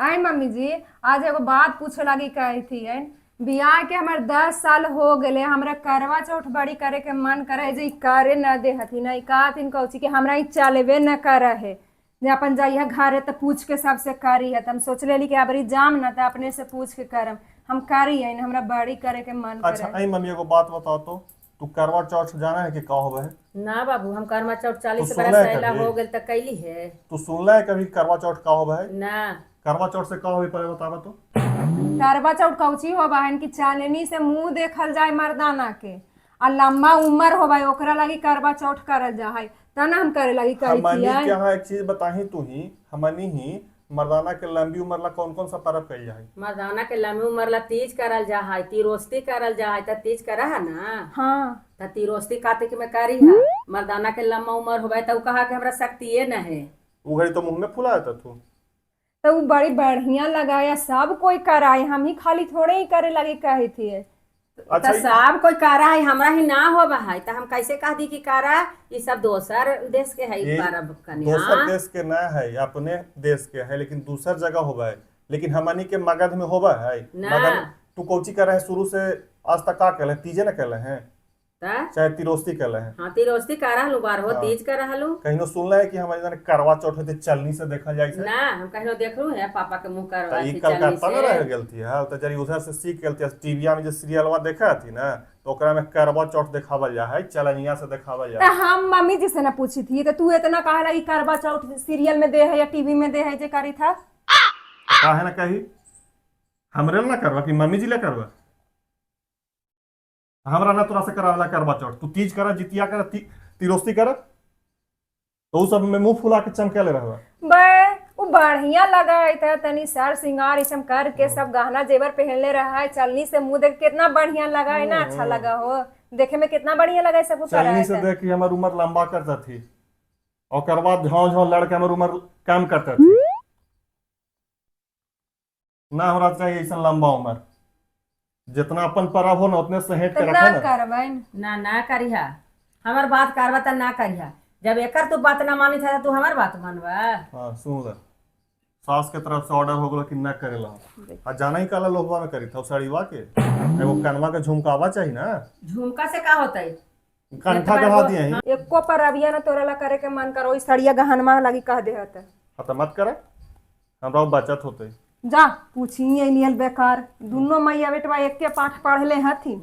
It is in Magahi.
आय मम्मी जी, आज एगो बात पूछे लागी कही थी। बियाह के हमर 10 साल हो गेले, हमरा करवा चौथ बड़ी करे के मन करे है, जे ई करे न दे हथिन। ई कहथिन कौची कि हमरा ई चलबे न करे है, जे अपन जाइए घरे तो पूछ के सबसे करी है। त हम सोच लेली कि अबरी जाम न त अपने से पूछ के करम हम करी है। हमरा बड़ी करे के मन अच्छा करे। आई मम्मी, एगो बात बताओ तो, तू करवा चौथ जाना है कि का होवे है? ना बाबू, हम करवा चौथ 40 तू बरस सुनले है पहला कभी? हो गेल त कैली है। तू सुनला है कभी करवा चौथ का होवे है? ना। करवा चौथ से का होवे, पहले बतावा तो। करवा चौथ कौची होबा है कि चांदनी से मुंह देखल जाए मर्दाना के आ लंबा उम्र होबा है, ओकरा लगी करवा चौथ करल जा है, त ना हम करे लगी कही हमनी थी। के यहाँ एक चीज बताही तू ही, हमनी ही मर्दाना के लंबी उम्र ला कौन कौन सा पर्व कइल जा है? मर्दाना के लंबी उम्र ला तीज करल जा है, तिरोस्ती करल जा है। त तीज करा है ना? हाँ। त तिरोस्ती कार्तिक में करी है। मर्दाना के लंबा उम्र होबे त उ कहा के हमरा शक्तिये न है। उ घड़ी तो मुंह में फुला जाता तू। तो वो बड़ी बढ़िया लगाया, सब कोई कराए, हम ही खाली थोड़े ही करे लगी कही थी। अच्छा। त सब कोई करा है, हमरा ही ना होबा है, त हम कैसे कह दी कि करा? ई सब दोसर देश के है ये परब कन्या। दोसर देश के ना है, अपने देश के है, लेकिन दूसर जगह होबा है, लेकिन हमनी के मगध में होबा है। ना। मगध तू कौची कर रहे है शुरू से आज तक? का कहले? तीजे ना कहले हैं? त चाहे तिरोस्ती कहले हैं। हाँ, तिरोस्ती करा हलू, बारहो तीज करा हलू। कहिनो सुनले है कि हमारे इधर करवा चौथ होते चलनी से देखल जाए छै? ना, हम कहिनो देखलू है पापा के मुंह त करवा ई थी चलनी कलकत्ता में से। रह गेल थी हाँ, त जरी उधर से सीख गेल थी। टीवीया में जे सीरियलवा देखा थी ना, तो ओकरा में करवा चौथ देखावल जा है, चलनिया से देखावल जा तो है। हम मम्मी जी से ना पूछी थी, तो तू इतना कहा लगी करवा चौथ सीरियल में दे है या टीवी में दे है जे करी था। काहे ना कही? हमरे ला ना करवा कि मम्मी जी ला करवा? हमरा ना तोरा से करावेला करवा चौथ। तू तीज करा, जितिया करा, तिरोस्ती करा, तो उ सब में मुंह फुला के चमकेले रहवा। बे वो बढ़िया लगा है, तनी सर सिंगार ई सब करके सब गहना जेवर पहनले रहा है, चलनी से मुंह देख के कितना बढ़िया लगा है ना, अच्छा लगा हो देखे में, कितना बढ़िया लगा है सब करा चलनी है। से देख के हमर उम्र लंबा करता थी और ओकर बाद झाँव झाँव लड़के हमर उम्र कम करता थी ना। हमरा चाहिए ऐसा लंबा उम्र, जितना अपन परब हो ना उतने सहेज तो के ना रखा ना। करबन। ना, ना करिहा। हमर बात करबा त ना करिहा। जब एकर तू बात ना मानी था, तू हमर बात मानबा? हाँ, सुन ले, सास के तरफ से ऑर्डर हो गलो कि ना करेला। आ जाना ही काला लोहवा में करी था साड़ीवा के, एगो कनवा के झुमकावा चाहिए ना। झुमका से का होतै? कंठा गढ़ा दिए ही। एको पर अबिया ना तोरा ला करे के मन करो, ई सड़िया गहनमा लगी कह दे हत। हाँ, तो मत करे, हमरा बचत होते। जा पूछी नियल, बेकार दुनो मैया बेटवा एके पाठ पढ़ले हथिन।